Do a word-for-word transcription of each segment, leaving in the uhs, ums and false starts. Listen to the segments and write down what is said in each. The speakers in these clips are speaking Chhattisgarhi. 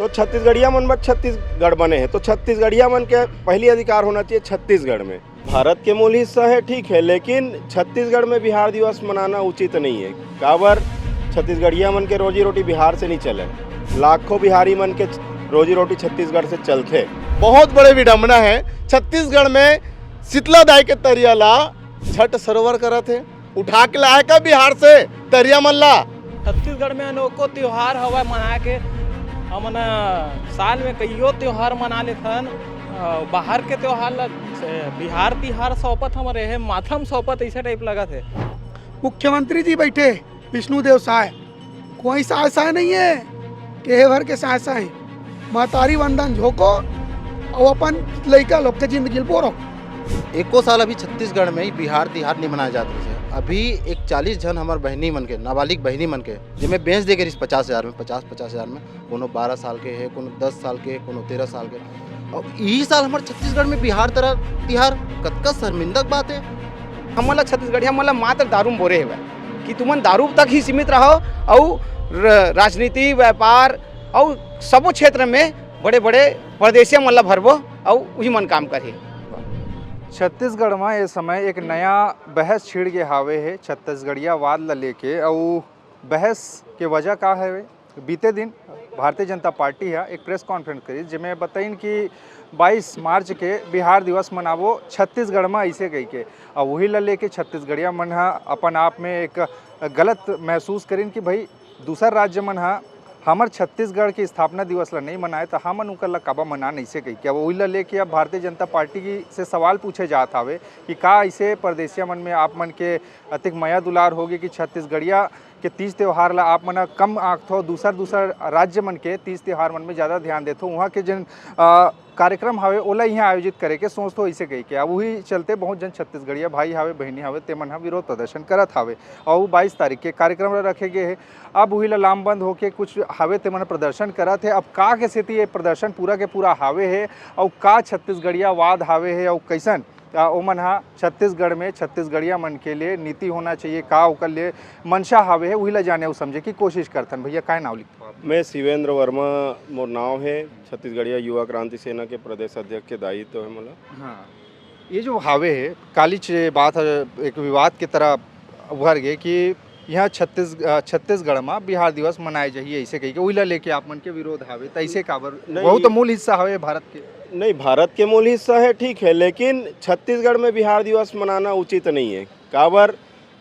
तो छत्तीसगढ़िया मन बर छत्तीसगढ़ बने हे, तो छत्तीसगढ़िया मन के पहली अधिकार होना चाहिए छत्तीसगढ़ में। भारत के मूल हिस्सा है, ठीक है, लेकिन छत्तीसगढ़ में बिहार दिवस मनाना उचित नहीं है। काबर? छत्तीसगढ़िया मन के रोजी रोटी बिहार से नहीं चले, लाखों बिहारी मन के रोजी रोटी छत्तीसगढ़ से चलथे। बहुत बड़े विडंबना है, छत्तीसगढ़ में शीतला दाई के तरिया ला छठ सरोवर करत हे, उठा के लाए का बिहार से तरिया मन ला। छत्तीसगढ़ में अनेकों त्योहार हवय मनाए के, हमन साल में कइयो त्योहार मना लेथन। अ, बाहर के त्योहार ला, अ, बिहार तिहार सौंपत हमर एहे माथा म सौंपत ऐसे टाइप लगत हे। मुख्यमंत्री जी बैठे विष्णुदेव साय, कोई साय साय नहीं है, केहे भर के साय साय। महतारी वंदन झोंको अउ अपन लइका लोग के जिंदगी ल बोरो। एको साल अभी छत्तीसगढ़ में ही बिहार तिहार नहीं मनाया जात रहिस हे। अभी एक चालीस झन हमर बहिनी मन के, नाबालिग बहिनी मन के, जेमे बेच दे गे रहिस पचास हजार में, पचास, पचास हजार में, कोनो बारह साल के हे, कोनो दस साल के हे, कोनो तेरह साल के। अउ इही साल हमर छत्तीसगढ़ में बिहार तरह तिहार, कतका शर्मिंदा के बात हे। हमन ला छत्तीसगढ़िया मन ला मात्र दारू में बोरे हेवय कि तुमन दारू तक ही सीमित रहो, अउ र-, राजनीति, व्यापार अउ सबो क्षेत्र में बड़े-बड़े परदेसिया मन ला भरबो अउ उही मन काम करही। छत्तीसगढ़ म ए समय एक नया बहस छिड़ गे हावे हे छत्तीसगढ़ियावाद ल लेके, अउ बहस के वजह का हवे? बीते दिन भारतीय जनता पार्टी ह एक प्रेस कॉन्फ्रेंस करिस, जेमे बताइन कि बाईस मार्च के बिहार दिवस मनाबो छत्तीसगढ़ म, अइसे कहिके। अउ उही ल लेके छत्तीसगढ़िया मन ह अपन आप में एक गलत महसूस करिन कि भाई, दूसर राज्य मन ह हमर छत्तीसगढ़ के स्थापना दिवस ल नइ मनाए, त हमन उकर ल काबर मनान, अइसे कहिके। अब उही ल लेके अब भारतीय जनता पार्टी की, से सवाल पूछे जात हावे कि का अइसे परदेसिया मन में आप मन के अतेक मया दुलार होगे कि छत्तीसगढ़िया के तीज त्योहार ल आप मन ह कम आंकथो, दूसर, दूसर राज्य मन के तीज त्योहार मन में ज़्यादा ध्यान देथो, उहाँ के जेन, अ, कार्यक्रम हावे, ओला इहाँ आयोजित करे के सोचथो, अइसे कहिके। अब उही चलते बहुत जन छत्तीसगढ़िया भाई हावे, बहिनी हावे, ते मन ह विरोध प्रदर्शन करत हावे। अउ बाईस तारीख के कार्यक्रम ल रखे गे हे। अब उही ल लामबंद होके कुछ हावे, ते मन प्रदर्शन करत हे। अब का के सेती ये प्रदर्शन पूरा के पूरा हावे हे, अउ का छत्तीसगढ़ियावाद हावे हे, अउ कइसन, अ, ओमन ह छत्तीसगढ़ में छत्तीसगढ़िया मन के लिए नीति होना चाहिए, का ओकर लिए मंशा हावे हे, उही ल जाने अउ समझे की कोशिश करथन। भैया, काय नाव लिख? मैं शिवेंद्र वर्मा मोर नाव हे, छत्तीसगढ़िया युवा क्रांति सेना के प्रदेश अध्यक्ष के दायित्व हे मोला। हाँ, ये जो हावे हे, कालीच ये बात ह, एक विवाद के तरह उभर गे कि यहाँ छत्तीस-, अ, छत्तीसगढ़ म बिहार दिवस मनाए जाही, अइसे कहिके, उही ला लेके आप मन के विरोध हावे, त अइसे काबर? नहीं। वहू तो मूल हिस्सा हवे भारत के। नहीं, भारत के मूल हिस्सा हे, ठीक हे, लेकिन छत्तीसगढ़ में बिहार दिवस मनाना उचित नहीं हे। काबर?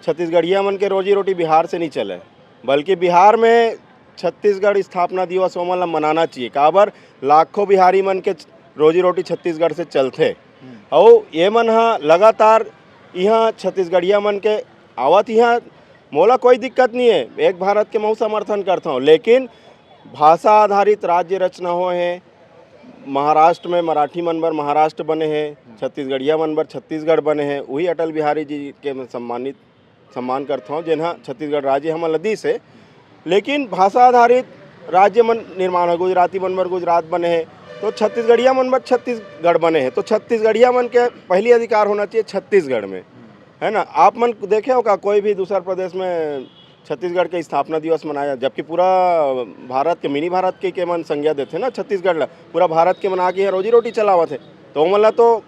छत्तीसगढ़िया मन के रोजी रोटी बिहार से नहीं चले, बल्कि बिहार में छत्तीसगढ़ स्थापना दिवस ओमन ला मनाना चाहिए। काबर? लाखों बिहारी मन के रोजी रोटी छत्तीसगढ़ से चलथे। हम्म। अउ ये मन ह लगातार इहाँ छत्तीसगढ़िया मन के आवत इहाँ, मोला कोई दिक्कत नहीं है, एक भारत के महू समर्थन करता हूँ, लेकिन भाषा आधारित राज्य रचना होए हे। महाराष्ट्र में मराठी मन बर महाराष्ट्र बने हे, हम्म। छत्तीसगढ़िया मन बर छत्तीसगढ़ बने हे, वही अटल बिहारी जी के मैं सम्मानित, सम्मान करता हूँ, जेन ह छत्तीसगढ़ राज्य हमन ल दिस हे। लेकिन भाषा आधारित राज्य मन निर्माण हो, गुजराती मन बर गुजरात बने हे, तो छत्तीसगढ़िया मन बर छत्तीसगढ़ बने हे, तो छत्तीसगढ़िया मन के पहली अधिकार होना चाहिए छत्तीसगढ़ में, है ना? आप मन देखे हो का कोई भी दूसर प्रदेश में छत्तीसगढ़ के स्थापना दिवस मनाया, जबकि पूरा भारत के, मिनी भारत के, के मन संज्ञा देथे ना छत्तीसगढ़ ला, पूरा भारत के मन आके यहाँ रोजी रोटी चलावत हे, तो ओमन ला तो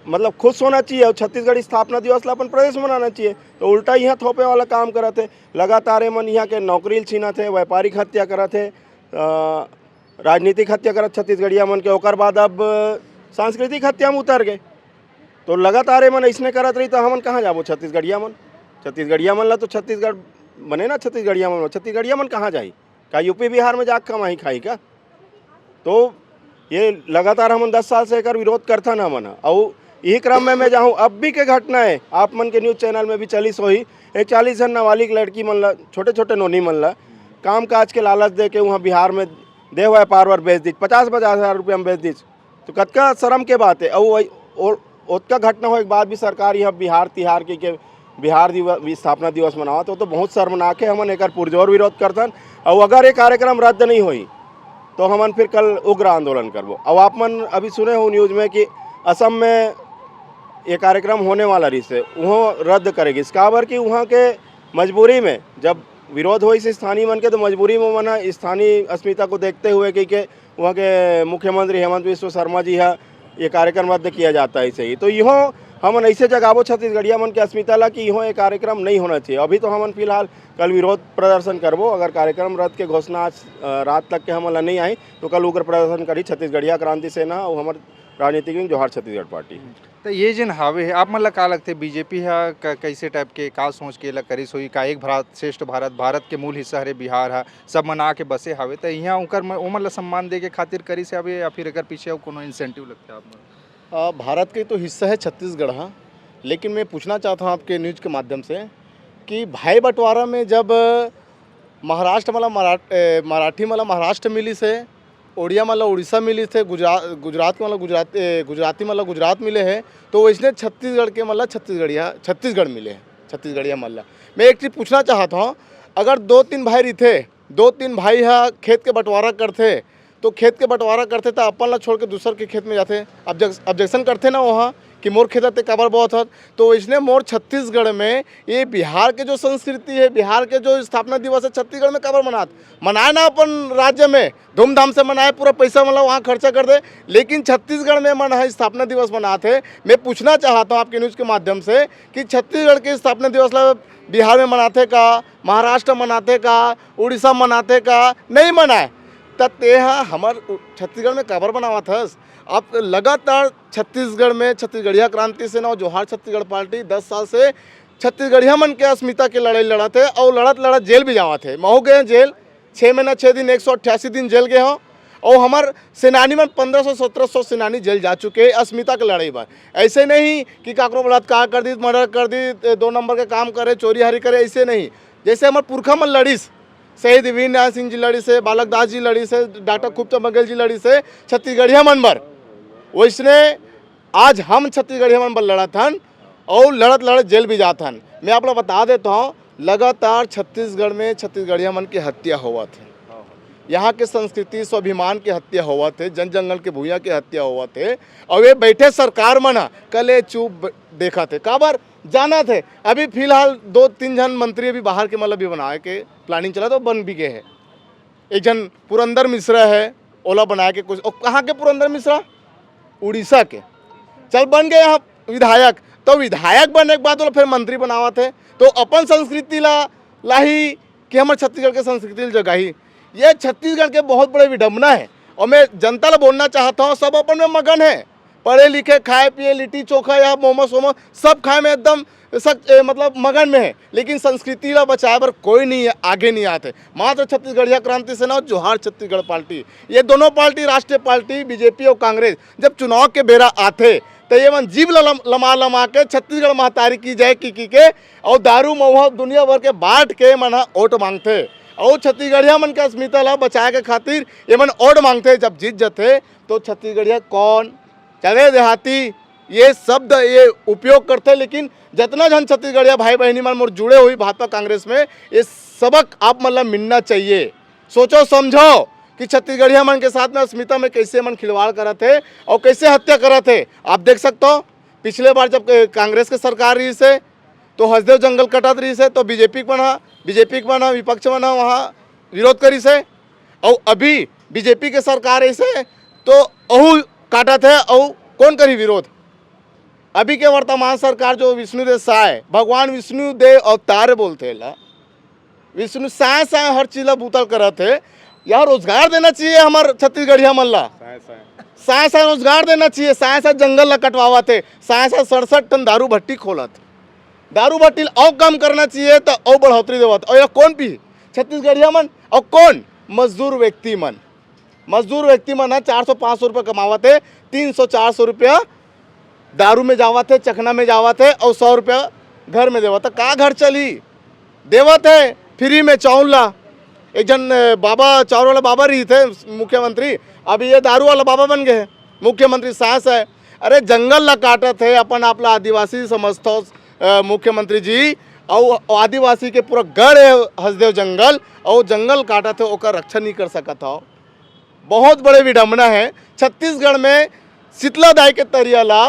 मतलब खुश होना चाहिए और छत्तीसगढ़ स्थापना दिवस ला अपन प्रदेश मनाना चाहिए। तो उल्टा यहाँ थोपे वाला काम करत हे, लगातार एमन यहाँ के नौकरी ल छीनत हे, व्यापारिक हत्या करत हे, अ, राजनीतिक हत्या करत छत्तीसगढ़िया मन के, ओकर बाद अब सांस्कृतिक हत्या में उतर गए। तो लगातार एमन अइसने करत रही तो हमन कहाँ जाबो छत्तीसगढ़िया मन? छत्तीसगढ़िया मन ला तो छत्तीसगढ़ बने ना, छत्तीसगढ़िया मन, छत्तीसगढ़िया मन कहाँ जाही? का यूपी बिहार में जाके कमाही खाही का? तो ये लगातार हमन दस साल से एकर विरोध करथन हमन ह। अउ इही क्रम में मैं जाहूँ, अब भी के घटना है, आप मन के न्यूज चैनल में भी चलिस होही, एक चालीस झन नाबालिग लड़की मन ला, छोटे-छोटे नोनी मन ला काम काज के लालच दे के वहाँ बिहार में देह व्यापार बर बेच दीच, पचास पचास हजार रुपया में बेच दीच। तो कतका शर्म के बात है। अउ वही, और ओतका घटना होए के बाद भी सरकार यहाँ बिहार तिहार के, के बिहार दिवस, स्थापना दिवस मनावत, वो तो बहुत शर्मनाक है। हमन एकर पुरजोर विरोध करथन। अउ अगर ये कार्यक्रम रद्द नहीं होई, तो हमन फिर कल उग्र आंदोलन करबो। अब आप मन अभी सुने हो न्यूज में कि असम में ये कार्यक्रम होने वाला रहिस हे, उहों रद्द करे गिस। काबर कि उहाँ के मजबूरी में, जब विरोध होइस स्थानीय मन के, तो मजबूरी में मन ह स्थानीय अस्मिता को देखते हुए कहिके वहाँ के मुख्यमंत्री हेमंत विश्व शर्मा जी ह ये कार्यक्रम रद्द किया जाता है, ऐसे ही। तो इहो हमन ऐसे जगाबो छत्तीसगढ़िया मन के अस्मिता ला कि इहो ये कार्यक्रम नहीं होना चाहिए। अभी तो हमन फिलहाल कल विरोध प्रदर्शन करबो। अगर कार्यक्रम रद्द के घोषणा आज, अ, रात तक के हमन ला नहीं आई, तो कल उग्र प्रदर्शन करी छत्तीसगढ़िया क्रांति सेना और हमर राजनीतिक विंग जोहार छत्तीसगढ़ पार्टी। तो ये जेन हावे हे, आप मन ला का लगथे, बीजेपी ह क-, कैसे टाइप के, का सोच के एला करिस होही? का एक भारत श्रेष्ठ भारत, भारत के मूल हिस्सा हरे बिहार ह, सब मन आके बसे हावे, तो यहाँ उकर म-, ओमन ला सम्मान दे के खातिर करिस हावे, या फिर एकर पीछे अउ कोनो इंसेंटिव लगथे आप मन? अ, भारत के तो हिस्सा है छत्तीसगढ़, हाँ, लेकिन मैं पूछना चाहता हूँ आपके न्यूज के माध्यम से कि भाई बंटवारा में जब महाराष्ट्र वाला मराठ-, ए, मराठी वाला महाराष्ट्र मिलिस हे, ओड़िया वाला उड़ीसा मिलिस हे, गुजरा-, गुजरात वाला गुजरात, ए, गुजराती वाला गुजरात मिले हे, तो वैसने छत्तीसगढ़ के मतलब छत्तीसगढ़िया, छत्तीसगढ़ मिले हे, छत्तीसगढ़िया मतलब। मैं एक चीज़ पूछना चाहता हूँ, अगर दो तीन भाई रहिथे, दो तीन भाई ह खेत के बंटवारा करथे, तो खेत के बंटवारा करथे त अपन ला छोड़ के दूसर के खेत में जाथे, ऑब्जेक्शन करथे ना वहाँ कि मोर खेत ते काबर बोवत हस। तो इसने मोर छत्तीसगढ़ में ये बिहार के जो संस्कृति है, बिहार के जो स्थापना दिवस है, छत्तीसगढ़ में काबर मनात? मनाए ना अपन राज्य में, धूमधाम से मनाए, पूरा पैसा मतलब वहाँ खर्चा कर दे, लेकिन छत्तीसगढ़ में मन ह स्थापना दिवस मनात है। मैं पूछना चाहता हूँ आपके न्यूज के माध्यम से कि छत्तीसगढ़ के स्थापना दिवस ला बिहार में मनाथे का, महाराष्ट्र मनाथे का, उड़ीसा मनाथे का, नहीं मनाए? त तेहा हमर उ-, छत्तीसगढ़ में काबर बनावत हस? आप लगातार छत्तीसगढ़ में छत्तीसगढ़िया क्रांति सेना और जोहार छत्तीसगढ़ पार्टी दस साल से छत्तीसगढ़िया मन के अस्मिता के लड़ाई लड़त हे और लड़त लड़त जेल भी जावत हे। महू गए जेल, छः महीना छः दिन, एक सौ अट्ठासी दिन जेल गए हो। और हमर सेनानी मन पन्द्रह सौ सत्रह सौ सेनानी जेल जा चुके हैं अस्मिता के लड़ाई बर। ऐसे नहीं कि काकरो बलात्कार कर दी, मर्डर कर दी, दो नंबर के काम करे, चोरी हारी करे, ऐसे नहीं। जैसे हमर पुरखा मन लड़िस, शहीद वीर नारायण सिंह जी लड़िस हे, बालक दास जी लड़िस हे, डॉक्टर खूबचंद बघेल जी लड़िस हे छत्तीसगढ़िया मन बर, वैसने आज हम छत्तीसगढ़िया मन बर लड़त हन और लड़त लड़त जेल भी जात हन। मैं आप लोग बता देता हूँ, लगातार छत्तीसगढ़ में छत्तीसगढ़िया मन की हत्या होवत है, यहाँ के संस्कृति स्वाभिमान के हत्या होवत है, जन जंगल के भूइयां के हत्या होवत है, और ये बैठे सरकार मन ह कले चुप ब-, देखत है। काबर? जानत है, अभी फिलहाल दो तीन झन मंत्री अभी बाहर के मतलब भी बनाए के प्लानिंग चला, तो बन भी गए है। एक झन पुरंदर मिश्रा है, ओला बनाए के कुछ, और कहाँ के पुरंदर मिश्रा? उड़ीसा के। चल बन गए यहाँ विधायक, तो विधायक बने के बाद ओला फिर मंत्री बनावत है, तो अपन संस्कृति ला लाही कि हमर छत्तीसगढ़ के संस्कृति ला जगाही। ये छत्तीसगढ़ के बहुत बड़े विडम्बना है। और मैं जनता ला बोलना चाहता हूँ, सब अपन में मगन है, पढ़े लिखे, खाए पिए, लिट्टी चोखा या मोमोस वोमोस, सब खाए में एकदम सक-, ए, मतलब मगन में है, लेकिन संस्कृति ला बचाए बर कोई नहीं है, आगे नहीं आते। मात्र छत्तीसगढ़िया क्रांति सेना और जोहार छत्तीसगढ़ पार्टी, ये दोनों पार्टी, राष्ट्रीय पार्टी बीजेपी और कांग्रेस, जब चुनाव के बेरा आथे, तो ये मन जीभ ला लम-, लमा लमा के छत्तीसगढ़ महतारी की जय की, की के, और दारू महुआ दुनिया भर के बांट के मन ह वोट मांगथे, और छत्तीसगढ़िया मन के अस्मिता ला बचाए के खातिर ये मन वोट मांगथे। जब जीत जथे, तो छत्तीसगढ़िया कौन, चले देहाती, ये शब्द ये उपयोग करथे। लेकिन जितना झन छत्तीसगढ़िया भाई बहिनी मन मोर जुड़े हुई भाजपा कांग्रेस में, ये सबक आप मन ला मिलना चाहिए। सोचो समझो कि छत्तीसगढ़िया मन के साथ में अस्मिता में कैसे मन खिलवाड़ करत हे और कैसे हत्या करत हे। आप देख सकते हो, पिछले बार जब कांग्रेस के सरकार रहिस हे, तो हसदेव जंगल कटत रहिस हे, तो बीजेपी के मन ह, बीजेपी के मन ह, विपक्ष मन ह वहाँ विरोध करिस हे। और अभी बीजेपी के सरकार अइसे, तो अहू काटत हे, अउ कौन करही विरोध? अभी के वर्तमान सरकार जो विष्णुदेव साय, भगवान विष्णुदेव अवतार बोलथे ला, विष्णु साय साय हर चीज ला बूता ल करत हे। यहाँ रोजगार देना चाहिए हमर छत्तीसगढ़िया मन ला। साय साय। साय साय रोजगार देना चाहिए। साय साय जंगल ला कटवावत हे, साय साय सड़सठ ठन दारू भट्टी खोलत। दारू भट्टी ला अउ कम करना चाहिए, त अउ बढ़ोतरी देवत। अउ ये कौन पी? छत्तीसगढ़िया मन। अउ कौन? मजदूर व्यक्ति मन। मजदूर व्यक्ति मन ह चार सौ पाँच सौ रुपया कमावत हे, तीन सौ चार सौ रुपया दारू में जावत हे, चखना में जावत हे, अउ सौ रुपया घर में देवत हे। का घर चली? देवत हे फ्री में चाउर ला। एक झन, अ, बाबा, चाउर वाला बाबा रहिथे मुख्यमंत्री, अभी ये दारू वाला बाबा बन गए हे मुख्यमंत्री साय साय। अरे, जंगल ला काटत हे, अपन आप ला आदिवासी समझथो, अ, मुख्यमंत्री जी, अउ आदिवासी के पूरा गढ़ हे हसदेव जंगल, अउ जंगल काटत हे, ओकर रक्षा नहीं कर सकत हो। बहुत बड़े विडम्बना है। छत्तीसगढ़ में शीतला दाई के तरिया ला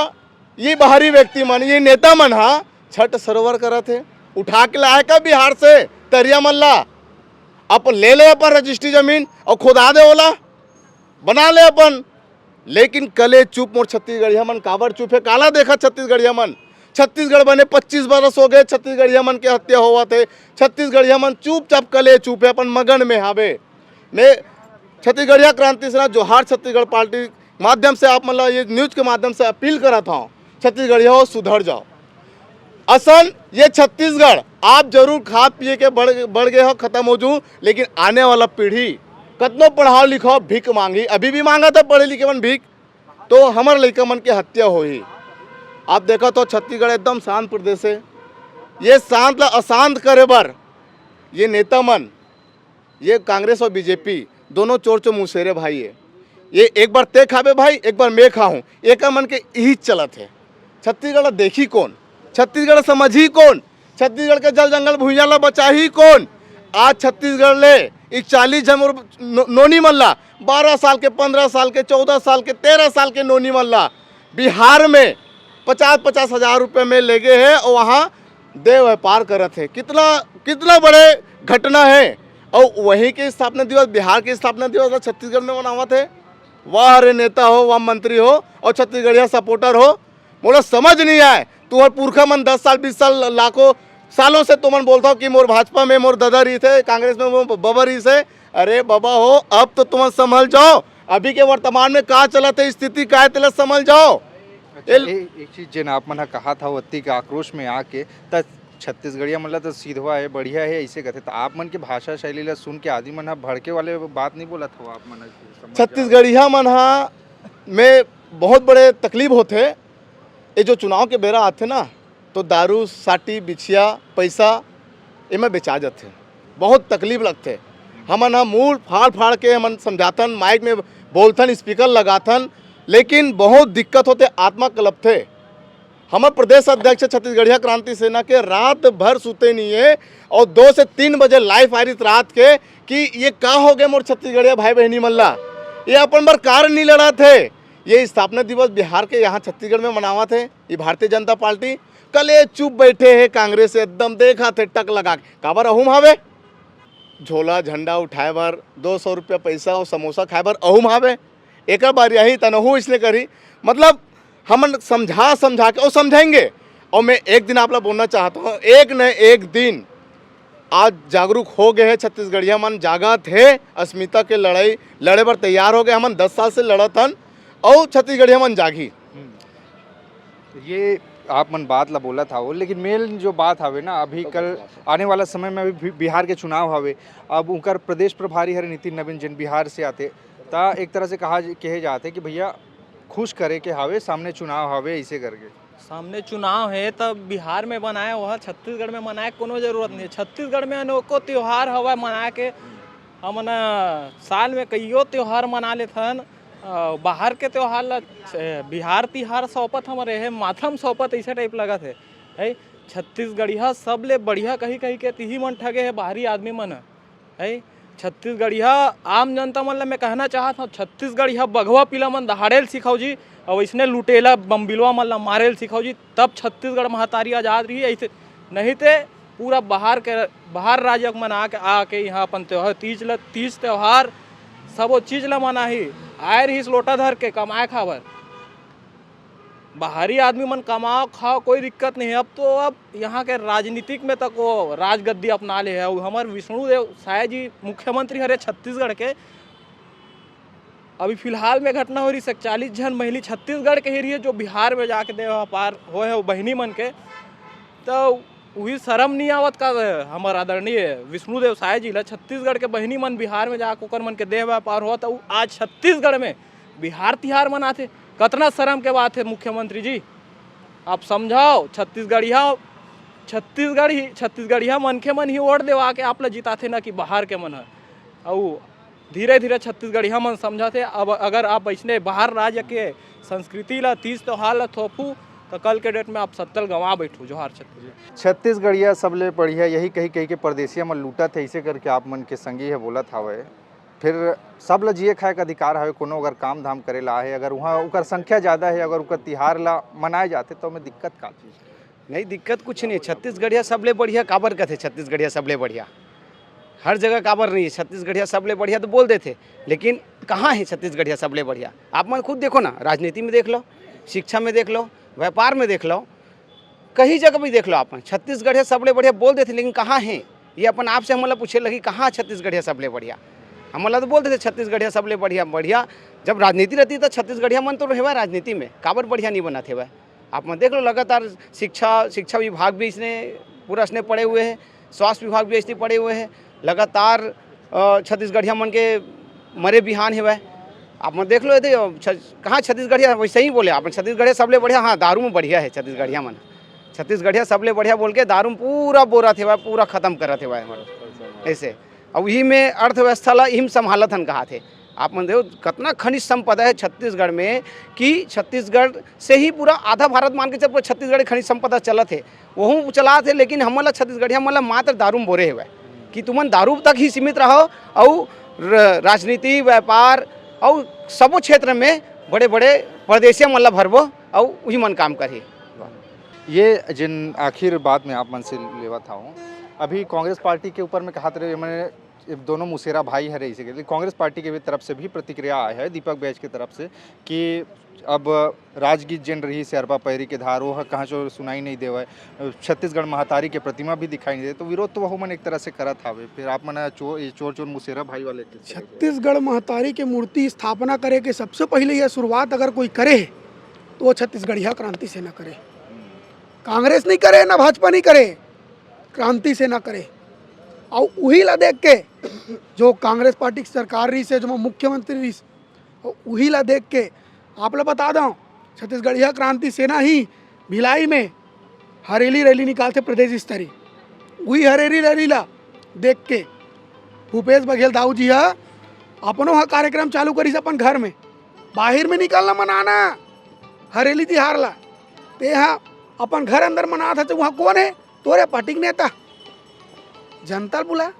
ये बाहरी व्यक्ति मन, ये नेता मन हा छठ सरोवर करत हे, उठा के लाए का बिहार से तरिया मन ला? अपन ले ले अपन रजिस्ट्री जमीन और खुदा दे ओला। बना ले अपन। लेकिन कले चुप मोर छत्तीसगढ़िया मन। काबर चुप हे? काला देखा छत्तीसगढ़िया मन? छत्तीसगढ़ बने पच्चीस बरस हो गए, छत्तीसगढ़िया मन के हत्या होवत हे, छत्तीसगढ़िया मन चुपचाप कले चुप हे, अपन मगन में हावे। मैं छत्तीसगढ़िया क्रांति सेना जोहार छत्तीसगढ़ पार्टी माध्यम से आप मन ला ये न्यूज के माध्यम से अपील करत हूँ, छत्तीसगढ़िया हो, सुधर जाओ। असन ये छत्तीसगढ़ आप जरूर खा पिए के बढ़ बढ़ गए हो, खत्म हो जू, लेकिन आने वाला पीढ़ी कतनो पढ़ाओ लिखाओ भीख मांगी, अभी भी मांगा था पढ़े लिखे मन भीख, तो हमर लइका मन के हत्या होही। आप देखा तो छत्तीसगढ़ एकदम शांत प्रदेश है। ये शांत ला अशांत करे बर ये नेता मन, ये कांग्रेस और बीजेपी दोनों चोर चो मुसेरे भाई है। ये एक बार ते खाबे भाई, एक बार मैं खाहूँ, एकर मन के यही चलत है। छत्तीसगढ़ ला देखी कौन? छत्तीसगढ़ ला समझी कौन? छत्तीसगढ़ के जल जंगल भुइयां ला बचाही कौन? आज छत्तीसगढ़ ले इकचालीस झन मोर नो-, नोनी मन ला, बारह साल के, पन्द्रह साल के, चौदह साल के, तेरह साल के नोनी मन ला बिहार में पचास पचास हजार रुपये में लेगे है और वहाँ देह व्यापार करत है। कितना, कितना बड़े घटना है। और वहीं के स्थापना दिवस, बिहार के स्थापना दिवस ला छत्तीसगढ़ में मनावत है। वाह रे नेता हो, वाह मंत्री हो और छत्तीसगढ़िया सपोर्टर हो, मोला समझ नहीं आए। तुम्हर पुरखा मन दस साल, बीस साल, लाखों सालों से तुमन बोलता हो कि मोर भाजपा में मोर ददा रहिस हे, कांग्रेस में मोर बबा रहिस हे। अरे बबा हो, अब तो तुमन संभल जाओ। अभी के वर्तमान में का चलत हे, स्थिति का है, तेला संभल जाओ। अच्छा, एल- ए-, एक चीज जेन आप मन ह कहा था, ओत्ती के आक्रोश में आके, त छत्तीसगढ़िया मन ला तो सीधवा है, बढ़िया है, ऐसे कहते, त आप मन के भाषा शैली ला सुन के आदमी मन ह भड़के वाले बात नहीं बोलत हो आप मन ह, समझ जाओ। छत्तीसगढ़िया मन ह में बहुत बड़े तकलीफ होथे। ये जो चुनाव के बेरा आथे ना, तो दारू, साटी, बिछिया, पैसा, एमा बेचा जाथे। बहुत तकलीफ लगथे। हमन ह मुंह फाड़ फाड़ के हमन समझाथन, माइक में बोलथन, स्पीकर लगाथन, लेकिन बहुत दिक्कत होथे, आत्मा कलपथे। हमर प्रदेश अध्यक्ष छत्तीसगढ़िया क्रांति सेना के रात भर सुते नहीं है और दो से तीन बजे लाइव आरिस रात के कि ये का हो गए मोर छत्तीसगढ़िया भाई बहनी मन ला, ये अपन बर कार नहीं लड़त हे। ये स्थापना दिवस बिहार के यहाँ छत्तीसगढ़ में मनावत हे, ये भारतीय जनता पार्टी। कले चुप बैठे हे कांग्रेस, एकदम देखत हे टक लगा के। काबर अहूम हावे? झोला झंडा उठाए बर, दो सौ रुपया पैसा और समोसा खाए बर अहूम हावे। एकर बर यही तनहू इसने करी, मतलब हमन समझा समझा के और समझाएंगे। और मैं एक दिन आप ला बोलना चाहता हूँ, एक न एक दिन आज जागरूक हो गए हैं छत्तीसगढ़िया मन, जागत हे, अस्मिता के लड़ाई लड़े बर तैयार हो गए। हमन दस साल से लड़त हन और छत्तीसगढ़िया मन जागी। हम्म। तो ये आप मन बात ला बोलत हव, लेकिन मेन जो बात हवे ना, अभी कल आने वाला समय में अभी बि-, बिहार के चुनाव हवे, अब उनकर प्रदेश प्रभारी हरे नितिन नवीन जेन बिहार से आथे, त एक तरह से कहा कहे जाथे कि भैया खुश करे के हवे, सामने चुनाव हवे, ऐसे करके। सामने चुनाव हे, तब बिहार में बनाए, वह छत्तीसगढ़ में मनाए के कोनो जरूरत नहीं है। छत्तीसगढ़ में अनेकों त्यौहार हवय मनाए के, हमन साल में कइयो त्यौहार मना लेथन। अ, बाहर के त्यौहार ला, ए, बिहार तिहार सौंपत हमर एहे माथम सौंपत ऐसे टाइप लगत हे। है छत्तीसगढ़िया सबले बढ़िया कही कही के तिही मन ठगे हे बाहरी आदमी मन ह। है छत्तीसगढ़िया आम जनता मन ला मैं कहना चाहत हूँ, छत्तीसगढ़िया बघवा पिला मन दहाड़े ल सिखाओ जी, और इसने लुटेला बम्बिलवा मन ला मारे ल सिखाओ जी, तब छत्तीसगढ़ महतारी आजाद रही। ऐसे नहीं ते पूरा बाहर के, बाहर राज्य के मन आके, आके यहाँ अपन त्यौहार, तीज ल, तीज त्यौहार सबो चीज ला मनाही। आए रहीस लोटा धर के कमाए खाबर। बाहरी आदमी मन कमाओ खाओ, कोई दिक्कत नहीं है। अब तो अब यहाँ के राजनीतिक में तक वो राजगद्दी अपना ले है। अउ हमर विष्णु देव साय जी मुख्यमंत्री हरे छत्तीसगढ़ के, अभी फिलहाल में घटना हो रही, चालीस झन महिली छत्तीसगढ़ के ही रही है, जो बिहार में जाके देह व्यापार होए है वो बहिनी मन के, तो वही शर्म नहीं आवत का? हमर आदरणीय विष्णु देव साय जी ला छत्तीसगढ़ के बहिनी मन बिहार में जाके ओकर मन के देह व्यापार होत, अउ आज छत्तीसगढ़ में बिहार तिहार मनाथे। कतना शर्म के बात है मुख्यमंत्री जी, आप समझाओ। छत्तीसगढ़िया, छत्तीसगढ़ ही, छत्तीसगढ़िया मनखे मन ही वोट देवा के आप ला जिताथे, ना कि बाहर के मन ह। अउ धीरे धीरे छत्तीसगढ़िया मन समझाथे। अब अगर आप ऐसने बाहर राज्य के संस्कृति ला, तीज त्यौहार ला थोपू, तो कल के डेट में आप सत्ता ल गंवा बैठू। जोहार छत्तीसगढ़। छत्तीसगढ़िया सबले बढ़िया यही कही कही के परदेसिया मन लूटत हे, इसे करके आप मन के संगी हे बोलत हावय। फिर सब ल जिए खाए के अधिकार हवे, कोनो अगर काम धाम करे ला आहे, अगर वहाँ ओकर संख्या ज़्यादा है, अगर ओकर तिहार ला मनाए जाथे, तो ओमे दिक्कत का चीज़? नहीं, दिक्कत कुछ नहीं। छत्तीसगढ़िया सबले बढ़िया काबर कथे छत्तीसगढ़िया सबले बढ़िया? हर जगह काबर नहीं है, छत्तीसगढ़िया सबले बढ़िया तो बोल देथे, लेकिन कहाँ है छत्तीसगढ़िया सबले बढ़िया? आप मन खुद देखो ना, राजनीति में देख लो, शिक्षा में देख लो, व्यापार में देख लो, कहीं जगह भी देख लो आप मन, छत्तीसगढ़िया सबले बढ़िया बोल देथे, लेकिन कहाँ है? ये अपन आप से हमन ला पूछे लगी, कहाँ छत्तीसगढ़िया सबले बढ़िया? हमन ला तो बोल देथे छत्तीसगढ़िया सबले बढ़िया, बढ़िया। जब राजनीति रहती तो छत्तीसगढ़िया मन तो रहवा राजनीति में, काबर बढ़िया नहीं बनत हेवय? आप मन देख लो, लगातार शिक्षा, शिक्षा विभाग भी इसने पूरा इसने पड़े हुए हैं, स्वास्थ्य विभाग भी इसने पड़े हुए हैं। लगातार अ, छत्तीसगढ़िया मन के मरे बिहान हेवय। आप मन देख लो, ये दे, छ-, कहाँ छत्तीसगढ़िया, वैसे ही बोले आप, छत्तीसगढ़िया सबले बढ़िया। हाँ, दारू में बढ़िया है छत्तीसगढ़िया मन। छत्तीसगढ़िया सबले बढ़िया बोल के दारू में पूरा बोरत हेवय, पूरा खत्म करत हेवय हमर। ऐसे अब इही में अर्थव्यवस्था ला इही में संभालत हन कहा थे। आप मन देखो, कितना खनिज संपदा है छत्तीसगढ़ में, कि छत्तीसगढ़ से ही पूरा आधा भारत मान के चल, पूरा छत्तीसगढ़ खनिज संपदा चलत है, वहू चलात है, लेकिन हमन ला छत्तीसगढ़िया मन ला मात्र दारू में बोरे हेवय कि तुमन दारू तक ही सीमित रहो, अउ र-, राजनीति, व्यापार अउ सबो क्षेत्र में बड़े बड़े परदेसिया मन ला भरबो अउ उही मन काम करही। ये जिन आखिर बात में आप मन से लेवत हूँ, अभी कांग्रेस पार्टी के ऊपर में कहत रहे, मैंने ये दोनों मुसेरा भाई हरे, इसी के लिए कांग्रेस पार्टी के भी तरफ से भी प्रतिक्रिया आया है दीपक बैज के तरफ से कि अब राजगीत जेन रही से अरपा पैरी के धार, वो ह कहाँ चो सुनाई नहीं देवय, छत्तीसगढ़ महतारी के प्रतिमा भी दिखाई नहीं दे, तो विरोध तो वहू मन एक तरह से करत हावे। फिर आप मन चो, ये चोर चोर मुसेरा भाई वाले किस तरह से? छत्तीसगढ़ महतारी के मूर्ति स्थापना करे के सबसे पहले यह शुरुआत अगर कोई करे, तो वो छत्तीसगढ़िया क्रांति सेना करे। कांग्रेस नहीं करे, ना भाजपा नहीं करे, क्रांति सेना करे। और उही ला देख के जो कांग्रेस पार्टी की सरकार रही से, जो मुख्यमंत्री रही से, और उही ला देख के आप ला बता दो, छत्तीसगढ़िया क्रांति सेना ही भिलाई में हरेली रैली निकालते प्रदेश स्तरीय। उही हरेली रैली ला देख के भूपेश बघेल दाऊ जी हा अपनो हा कार्यक्रम चालू करिस अपन घर में। बाहिर में निकलना मनाना हरेली तिहार ला, ते हा अपन घर अंदर मनात हा, तो वहाँ कौन है? तोरे पार्टी के नेता। जनता ल बुला,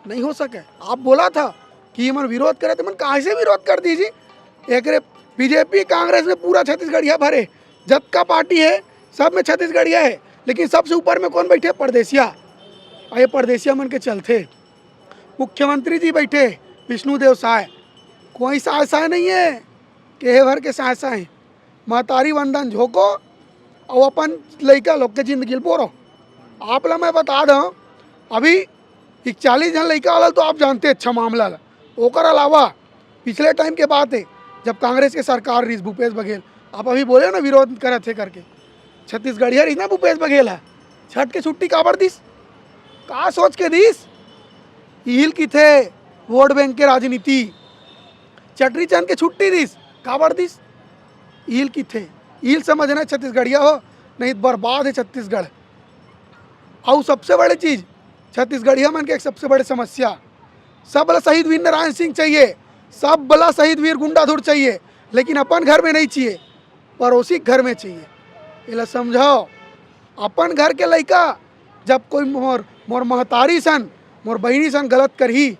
नहीं हो सके। आप बोला था कि ये मन विरोध करे, तो मन काहे से विरोध कर दीजिए? एक बीजेपी कांग्रेस में पूरा छत्तीसगढ़िया भरे, जतका पार्टी है सब में छत्तीसगढ़िया है, लेकिन सबसे ऊपर में कौन बैठे? परदेसिया। और ये परदेसिया मन के चलते मुख्यमंत्री जी बैठे विष्णुदेव साय, कोई साय साय नहीं है, केहे भर के साय साय। महतारी वंदन झोंको और अपन लइका लोग के जिंदगी ल बोरो। आप ला मैं बता दूँ, अभी इकतालीस जन लइका वाला तो आप जानते अच्छा मामला ला। ओकर अलावा पिछले टाइम के बात है, जब कांग्रेस के सरकार रही, भूपेश बघेल, आप अभी बोले ना विरोध करत है करके, छत्तीसगढ़िया रही ना भूपेश बघेल है, छठ के छुट्टी काबर दिस? का सोच के दिस? ईल किथे वोट बैंक के राजनीति। चटरी चंद के छुट्टी दिस, काबर दिस? ईल किथे? ईल समझना छत्तीसगढ़िया हो, नहीं तो बर्बाद है छत्तीसगढ़। और सबसे बड़ी चीज, छत्तीसगढ़िया मन के एक सबसे बड़ी समस्या, सब ला शहीद वीर नारायण सिंह चाहिए, सब ला शहीद वीर गुंडाधुर चाहिए, लेकिन अपन घर में नहीं चाहिए, पड़ोसी के घर में चाहिए। एला समझाओ, अपन घर के लइका जब कोई मोर मोर महतारी सन, मोर बहिनी सन गलत करही,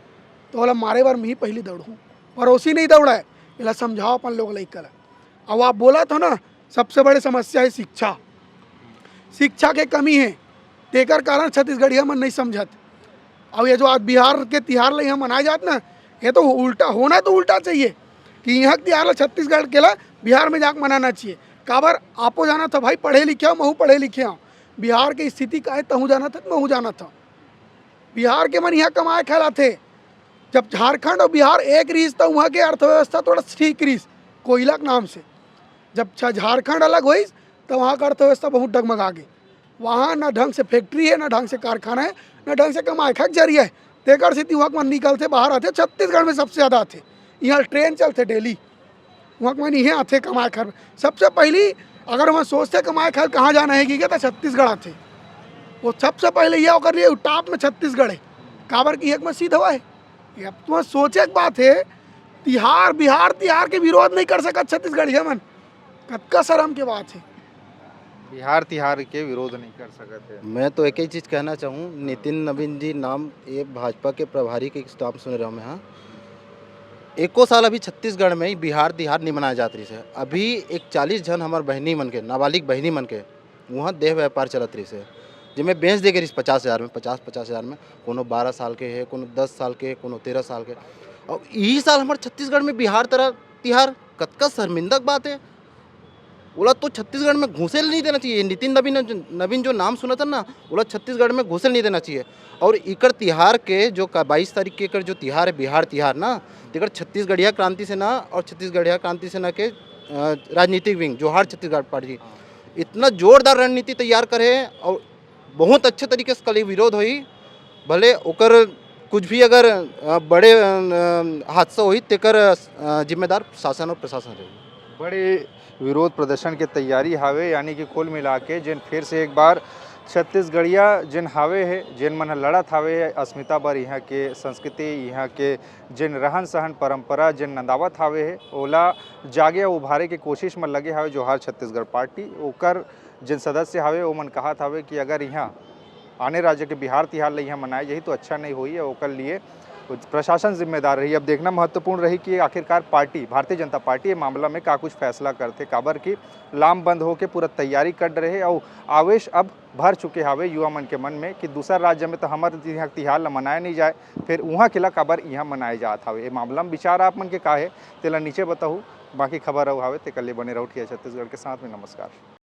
तो ओला मारे बर मैं ही पहली दौड़हूँ, पड़ोसी नहीं दौड़ाए। एला समझाओ अपन लोग लइका ला। अब आप बोलत हो ना, सबसे बड़े समस्या है शिक्षा। शिक्षा के कमी है, तेकर कारण छत्तीसगढ़िया मन नहीं समझत। अब ये जो आज बिहार के तिहार ल यहाँ मनाए जात ना, ये तो उल्टा होना, तो उल्टा चाहिए कि यहाँ के तिहार ला छत्तीसगढ़ के ला बिहार में जाके मनाना चाहिए। काबर? आपो जाना था भाई, पढ़े लिखे हो, महू पढ़े लिखे हो, बिहार के स्थिति का है, तहूँ जाना था, महू जाना था। बिहार के मन यहाँ कमाए खाए ला आथे। जब झारखंड और बिहार एक रहीस, तो वहाँ के अर्थव्यवस्था थोड़ा ठीक रहीस, कोयला के नाम से। जब छा-, झारखंड अलग होइस, तो वहाँ का अर्थव्यवस्था बहुत डगमगा गे। वहाँ ना ढंग से फैक्ट्री है, ना ढंग से कारखाना है, ना ढंग से कमाए खाए के जरिया है। तेकर सेती वहाँ के मन निकलथे, बाहर आथे, छत्तीसगढ़ में सबसे ज़्यादा आथे। यहाँ ट्रेन चलथे डेली, वहाँ के मन इहें आथे कमाए खाए। सबसे पहली अगर वहाँ सोचथे कमाए खाए कहाँ जाना है कि क्या, तो छत्तीसगढ़ आथे। वो सबसे पहले ये ओकर लिए टॉप में छत्तीसगढ़ है, काबर कि एक में सीध हवा है। ये अब तुम्हारा सोचे के बात है, तिहार, बिहार तिहार के विरोध नहीं कर सकत छत्तीसगढ़िया मन, कतका शर्म के बात है। बिहार तिहार के विरोध नहीं कर सकत है। मैं तो एक ही चीज़ कहना चाहूँ, नितिन नवीन जी नाम ये भाजपा के प्रभारी के नाम सुने रहो मैं, हाँ। एको साल अभी छत्तीसगढ़ में ही बिहार तिहार नहीं मनाया जात रही से। अभी एक चालीस झन हमार बहनी मन के, नाबालिग बहनी मन के वहाँ देह व्यापार चलत रही से। जेमे बेंच दे गे रिहिस पचास हजार में, पचास पचास हजार में, कोनो बारह साल के हे, कोनो दस साल के, कोनो तेरह साल के। अउ इही साल हमर छत्तीसगढ़ में बिहार तरह तिहार, कतका शर्मिंदक बात हे। ओला तो छत्तीसगढ़ में घुसे ल नहीं देना चाहिए। नितिन नवीन, नवीन जो नाम सुनत हन ना, ओला छत्तीसगढ़ में घुसे ल नहीं देना चाहिए। और इकर तिहार के जो का-, बाईस तारीख के एकर जो तिहार है, बिहार तिहार ना, तेकर छत्तीसगढ़िया क्रांति सेना और छत्तीसगढ़िया क्रांति सेना के, अ, राजनीतिक विंग, जोहार छत्तीसगढ़ पार्टी, इतना जोरदार रणनीति तैयार करे और बहुत अच्छे तरीके से कल ये विरोध होई। भले ओकर कुछ भी अगर, अ, बड़े, अ, हादसा होई, तेकर, अ, जिम्मेदार शासन और प्रशासन रही। बड़े विरोध प्रदर्शन के तैयारी हावे, यानी कि कुल मिला के जेन फिर से एक बार छत्तीसगढ़िया जेन हावे हे, जेन मन ह लड़त हावे अस्मिता बर, इहाँ के संस्कृति, इहाँ के जेन रहन सहन परंपरा जेन नंदावत हावे हे, ओला जागे अउ उभारे के कोशिश म लगे हावे जोहार छत्तीसगढ़ पार्टी। ओकर जेन सदस्य हावे, ओमन कहत हावे कि अगर इहाँ आने राज्य के बिहार तिहार ल इहाँ मनाए जाही तो अच्छा नहीं होही, अउ ओकर लिए प्रशासन जिम्मेदार रही। अब देखना महत्वपूर्ण रही कि आखिरकार पार्टी, भारतीय जनता पार्टी, ये मामला में का कुछ फैसला करथे, काबर कि लामबंद होके पूरा तैयारी कर रहे अउ आवेश अब भर चुके हावे युवा मन के मन में कि दूसर राज्य में तो हमर इहाँ तिहार ल मनाए नहीं जाए, फिर उहाँ के ला काबर इहाँ मनाए जात हावे। ये मामला में विचार आप मन के का हे, तेला नीचे बताहू। बाकी खबर अउ हावे, तेकर लिए बने रहू टीआई छत्तीसगढ़ के साथ में। नमस्कार।